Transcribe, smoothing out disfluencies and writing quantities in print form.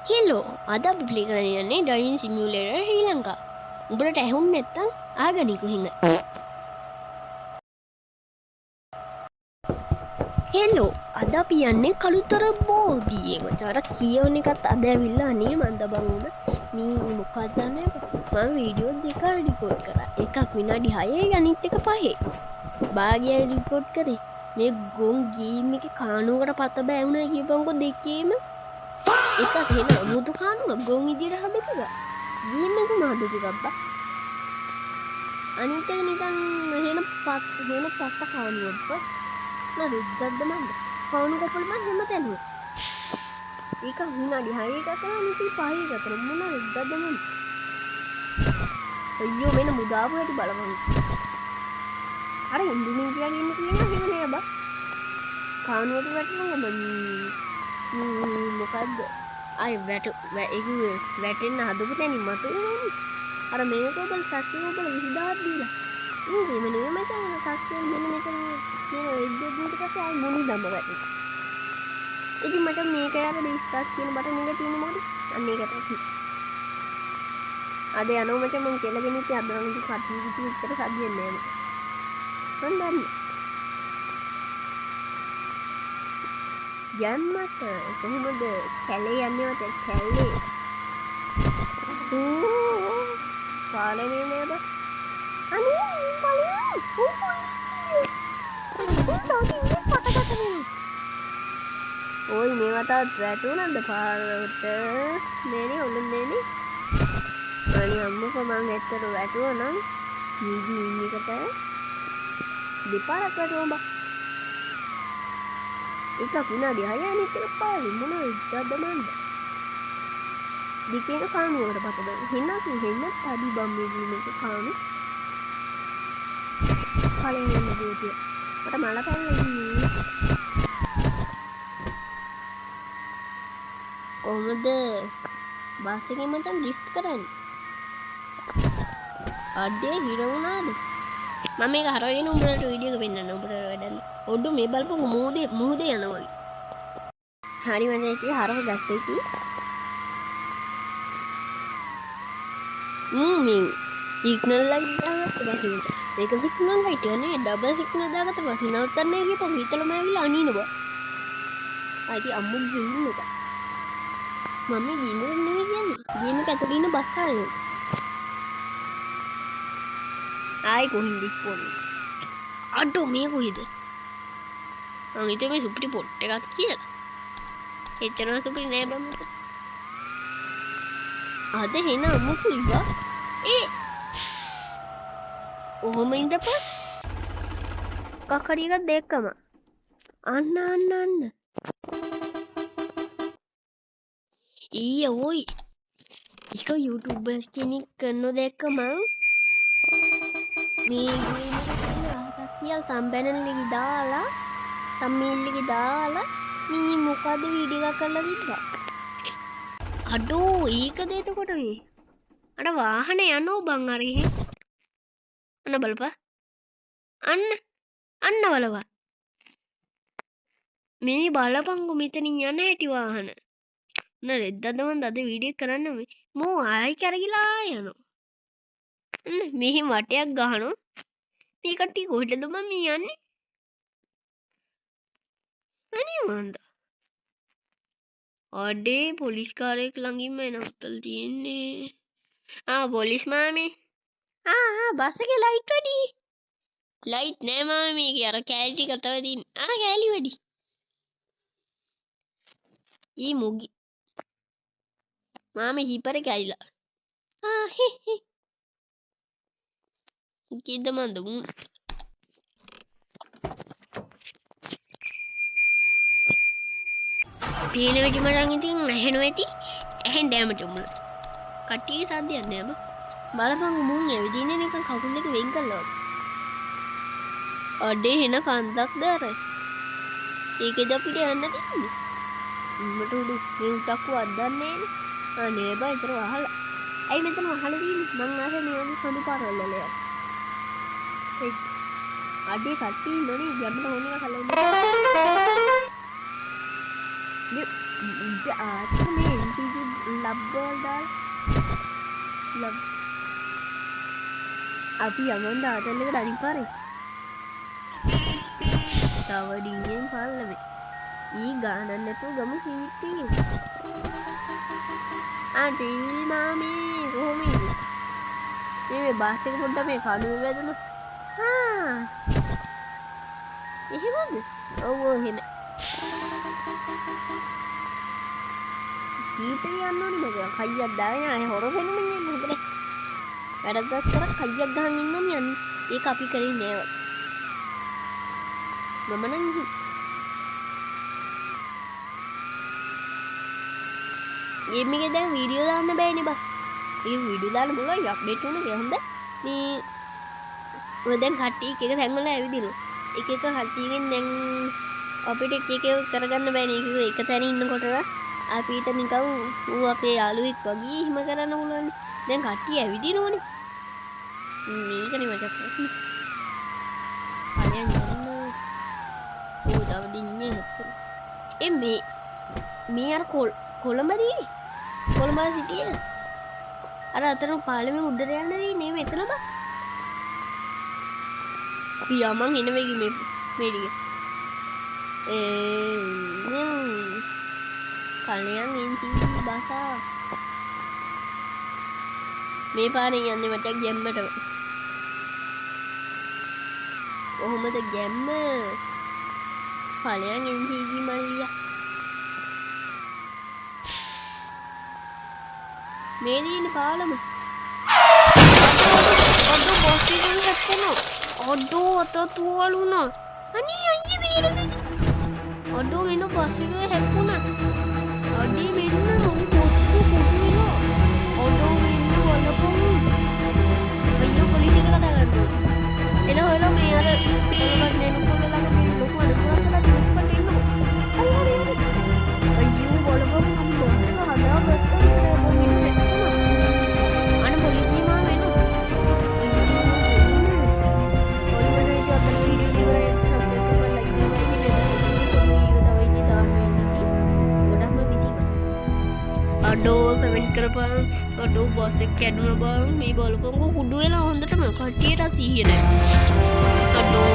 Hello, අද අපි play කරන්න යන්නේ ඩ්‍රයිවිං සිමියුලේටර් ශ්‍රී ලංකා. උඹලට ඇහුන් නැත්තම් ආගනි කොහින්ද? හෙලෝ, අද අපි යන්නේ කළුතර බෝධියේ. මචං අර කියවන එකත් අද ඇවිල්ලා අනේ මන්ද බං උන. මේ මොකක්ද දන්නේ මම වීඩියෝ දෙකක් රෙකෝඩ් කරා. එකක් විනාඩි 6 අනිත් එක 5. භාගයයි රෙකෝඩ් කරේ. මේ ගොන් ගේම් එකේ කානුවකට පත බෑ වුණා කියපන්කෝ දෙකේම. එකක් එහෙන අමුතු කානුවක් ගොන් විදියට හදපු එක. ගේම් එකම හදපු එකක් බා. අනිත් එක නිකන් එහෙන පත් එහෙන පත්ත කානුවක් බා. නේද ඉද්දක්ද මන්ද? කානු කොපල් මං හැම තැනම. ඒක විනාඩි 6 එකක් කරා අනිත් එක 5 එකක් කරා. මොන ඉද්දක්ද මන්ද? අයියෝ මෙන්න මුදාපු හැටි බලපන්. අර ඉන්දුනීසියාවේ ඉන්න කියනවා එහෙම නෑ බා. කානුවට වැටෙනවා මං මොකද්ද? ආයි ඒක වැටෙන්න හදපු තැනින් මතු වෙනවනේ. අර මේක ඔබල ට්‍රක් එක ඔබල 20000ක් දීලා. ඌ එහෙම නෙමෙයි මචං, අර ට්‍රක් එක මෙන්න මෙතන තියෙන රෙද්ද දුවට පස්සේ ආයි මුනි දම වැටෙනවා. ඉතින් මචං මේක යාර රිස්ටාර්ට් කියන බටන් එක තියෙන්නේ මොකද? අන්න ඒක තමයි. අද යනවා මචං මං කෙලගෙන ඉතින් අද නම් ඉතින් කට්ටිය කිසි විතර සද්දියක් නෑ මචං. මං දන්නේ. යම්මට කොහොමද කැලේ යන්නේ මචං කැලේ. ඌ පාලනේ නෑ බං. අනේ බලන්න. ඌ ඌ තාම ඉන්නේ පත ගත වෙනවා. ඔයි මේ වතාවත් වැටුණාද පාරට? නෑනේ ඔන්න නෑනේ. අනේ අම්මකෝ මං ඇත්තට වැටුණා නම් නිදි ඉන්න එකට දෙපාරක් වැටුණා බං. එකක් විනාඩි 6 අනිත් එක 5 මොන ඉද්දක්ද මන්ද? දෙකේම කානුවකට පත බං. හෙන්න තඩි බං මේ ගේම් එක කානු. පළවෙනි යන්න ගෝතිය. මට මල පැනලා ඉන්නේ. කොහොමද බස් එකෙන් මචං ලිෆ්ට් කරන්නේ? අඩේ හිර වුණාද? මම මේක හරවගෙන උඹලට වීඩියෝ එක පෙන්නන්න උඹලට වැඩක් නෑ. ඔඩු මේ බලපන් මුහුදේ යනවා වගේ. හරි මචං ඉතින් හරව ගත්තා ඉතින්. මේ සිග්නල් ලයිට් දාගත්ත පස්සේ මේක සිග්නල් ලයිට් එක නේ ඩබල් සිග්නල් දාගත්ත පස්සේ නවත්තන්නේ කියපන් හිතලම ඇවිල්ලා අනිනවා. ආ ඉතින් අම්මු ගේම් එක. මම මේ ගේම් එක නෙමෙයි කියන්නේ. ගේම් එක ඇතුලේ ඉන්න බස් හරනේ. ආයි කොහින්ද ඉක්කොන්නේ? අඩෝ මේ කොයිද? මං හිතුවේ මේ සුපිරි පොට් එකක් කියලා. එච්චරම සුපිරි නෑ බං මට. අද එන අමුතුයි බං. ඒ ඔහොම ඉඳපන්. මොකක් හරි එකක් දැක්කම. අන්න අන්න අන්න. ඊයේ ඔයි. එක YouTuber කෙනෙක් කරන දැක්ක මං. මේ ගේම් එක තියෙන රහසක් කියලා තම්බැනල් එකේ දාලා, තම්නේල් එකේ දාලා මේ මොකද්ද වීඩියෝ එකක් කරලා තිබ්බා. අඩෝ ඒකද එතකොට මේ? අර වාහන යනෝ බං අර එහෙ. අන්න බලපන්. අන්න අන්න බලපන්. මේ බලපන්කෝ මෙතනින් යන හැටි වාහන. න රෙද්දද මන්ද අද වීඩියෝ කරන්න මේ. මෝ ආයි කරගිලා යනවා. අන්න මෙහි වටයක් ගහනවා. මේ කට්ටිය කොහෙටද මං මේ යන්නේ? අනේ මන්ද. අඩේ පොලිස් කාරයෙක් ළඟින්ම නවත්තලා තියෙන්නේ. ආ පොලිස් මාමේ. ආ ආ බස් එකේ ලයිට් වැඩි. ලයිට් නෑ මාමේ මේකේ අර කෑලි ටික තමයි තියෙන්නේ. ආ කෑලි වැඩි. ඊ මුගි. මාමේ හිපර කැයිලා. ආ හි හි. කිද්ද මන්ද මුන්. පේන වෙටි මචං ඉතින් ඇහෙනවා ඇති. ඇහෙන්න නෑ මචං උඹලට. කට්ටියගේ සද්දයක් නෑ බං. බලපන් මුන් ඇවිදින්නේ නිකන් කකුල් දෙක වෙන් කළා වගේ. අඩේ එන කන්දක්ද අර? ඒකෙද අපිට යන්න තියෙන්නේ. උඹට උඩු මේ උටක්කුව අද්දන්නේ නෑනේ. අනේ බං ඊතර වහලා. ඇයි මෙතන වහලා තියෙන්නේ? මං ආසේ මේ වගේ කඳු පාරවල් වල යන්න. අඩේ කට්ටිය ඉන්නෝනේ ගැඹුරු හොන එක කලවන්න. උඩ ආච්චි මේ NPC ලබ් බෝල් දාලා ලබ් අපි යමන් ආතල් එකට අනිත් පාරේ. තව ඩිංගෙන් පල්ලමේ. ඊ ගානක් නැතුව ගමු සීට් එකේ. ආ ටීවී මාමේ කොහොම ඉන්නේ? මේ බාත් එක පොඩ්ඩක් මේ කණුවේ වැදුණා. ආ එහෙමද? ඔව් ඔව් එහෙම. සීට් එකේ යන්න ඕනේ මගේ. කයියක් දාගෙන ආයේ හොර වෙනුමින් යන්න හොඳ නෑ. වැරද්දක් කරා කයියක් ගහන් ඉන්න ඕනේ යන්න. ඒක අපි කරේ නෑ. මම නම් ඉතින් ගේම් එකේ දැන් වීඩියෝ දාන්න බෑනේ බං. ඒ වීඩියෝ දාන්න පුළුවන් අප්ඩේට් වුණා කියලා හොඳ. මේ ඔය දැන් කට්ටිය එක එක තැන්වල ඇවිදිනවා. එක එක කට්ටියගෙන් දැන් අපිට එක එක කරගන්න බෑනේ. ඒක එක තැන ඉන්නකොට අපිට නිකන් ඌ අපේ යාළුවෙක් වගේ එහෙම කරන්න පුළුවන්. දැන් කට්ටිය ඇවිදිනවනේ. මේකනේ මචං ප්‍රශ්නේ. ඵලයන් යන්න. ඌ තව දින්නේ. ඒ මේ මේ අර කොළඹ තියෙන්නේ. කොළඹ සිටිය. අර අතන පාලමේ උඩට යන්න තියෙන්නේ මෙතන බං. අපි යමන් එන වෙගි මේ මේ ටික. ඒ ඵලයන් එන්ටි බසා. මේ පාරෙන් යන්නේ මචං ගැම්මටම. කොහොමද ගැම්ම? ඵලයන් එන්ටි මල්ලියා. මේ තියෙන පාලම. අඩෝ බස් එකෙන් හැප්පුණා. අඩෝ අත තුවාල වුණා. අනේ අයියේ වේරනේ. අඩෝ මෙන්න බස් එකේ හැප්පුණා. අඩේ මෙන්න මොලේ බස් එක කොටු වෙනවා. අඩෝ මෙන්න බලපන්. අයියෝ පොලිසියට කතා කරන්න ඕනේ. එන හොයලා මේ අර කොළඹ නෙළුම් පොළ ළඟ මේ ලොකු අනතුරක් වෙලා තිබ්බට එන්නකෝ. හරි හරි හරි. අයියෝ බලපන් අපි බස් එක හදාගත්තා විතරයි බං මෙන්න හැප්පුණා. අනේ පොලිසිය මාව එනවා. ඔන්න දැන් ඉතින් අතන වීඩියෝ ඉවරයි. සබ්ස්ක්‍රයිබ් කරලා ලයික් කරලා ඉතින් මෙතන පොඩි වීඩියෝ තව ඉතින් දාන්න වෙන්නේ ඉතින්. ගොඩක්ම බිසි මචං. අඩෝ කමෙන්ට් කරපන්. අඩෝ බස් එක කැඩුනා බං. මේ බලපන්කෝ කුඩු වෙලා හොඳටම කට්ටියට සිහිය නෑ. අඩෝ